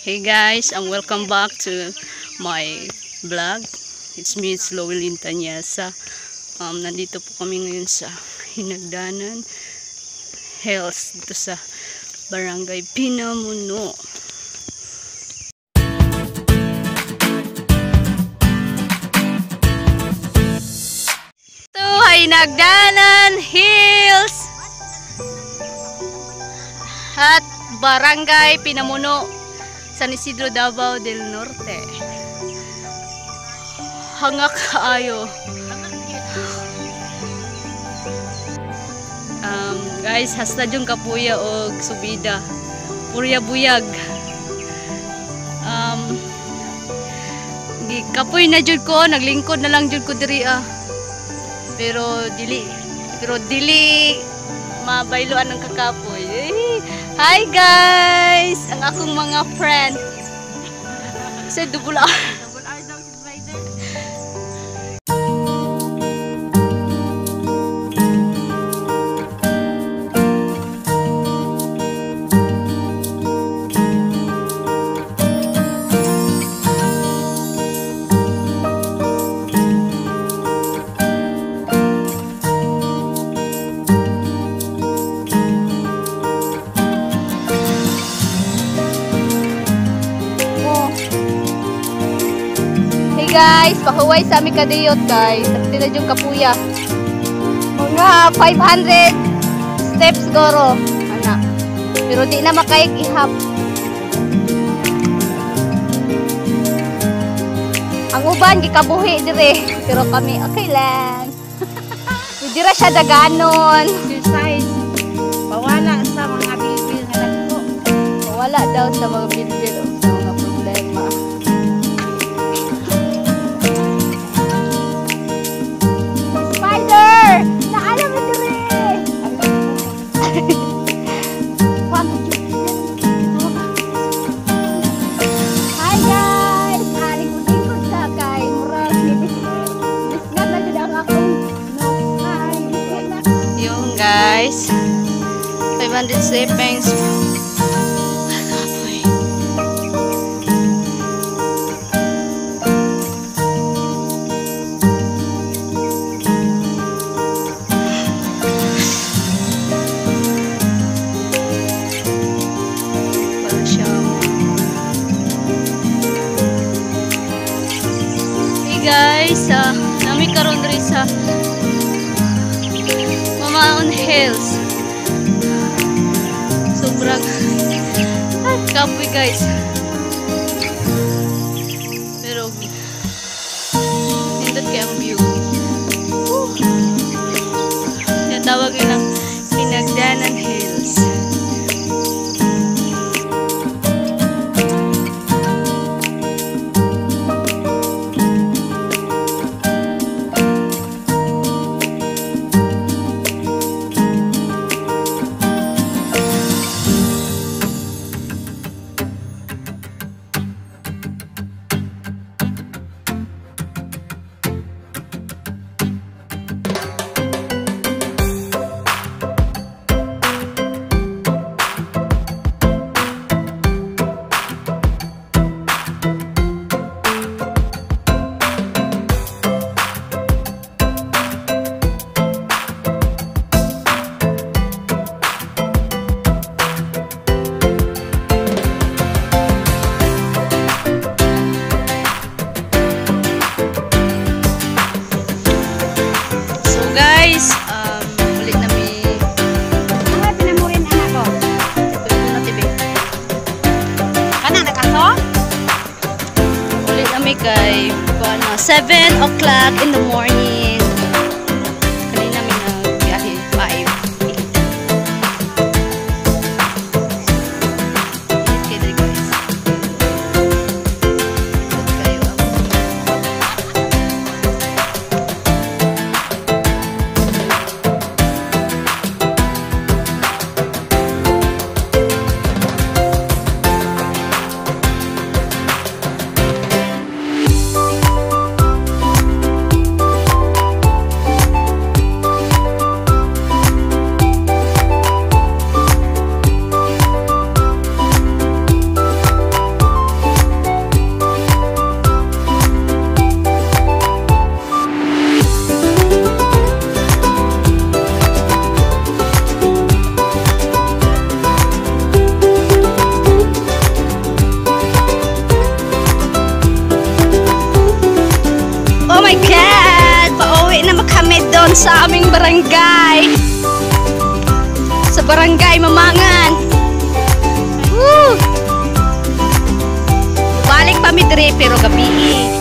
Hey guys, and welcome back to my vlog. It's me, it's Lowelyn Tanyasa. Nandito po kami ngayon sa Hinagdanan Hills dito sa Barangay Pinamuno. Ito Hinagdanan Hills at Barangay Pinamuno, San Isidro, Davao del Norte. Hangak kaayo. Guys, hasta yung kapuya og subida. Purya buyag. Kapoy na jud ko, naglingkod na lang jud ko diri ah. Pero dili mabayloan ang kakapoy. Eh, hi guys! Ang akong mga friend. Sa double R. Double R daw si rider. Oh. Hey guys, pahuway sa aming kadiyot guys. Tapos na yung kapuya. Mga 500 steps siguro. Ana. Pero di na makaig ihap. Ang uban gikabuhi dire, pero kami okay lang. Hindi ra siya daganon. Exercise. Pawala sa mga bilbil nga dagko. Wala daw sa mga bilbil o sa mga problema. Spider! Naalam mo dire! Hi guys! Lingkod-lingkod sa kay murag nisngat na jud ang akong no. Hi. Yung guys, 500 steppings. Kapoy. Wala siyang. Hey guys, nami karon diri sa Mamaon Hills. Sobrang ay, kapoy guys. Pero nindot kay ang view. Woo! Tinatawag nilang Hinagdanan Hills. So guys, ulit na mi Mga pinamurin anak ko. Ito na tibi. Kana nakaso? Ulit na mi kay kuan na 7 o'clock in the morning. Kanina mi nagbiyahe 5. Init kayo diri, guys. Init kayo. Pero gabi.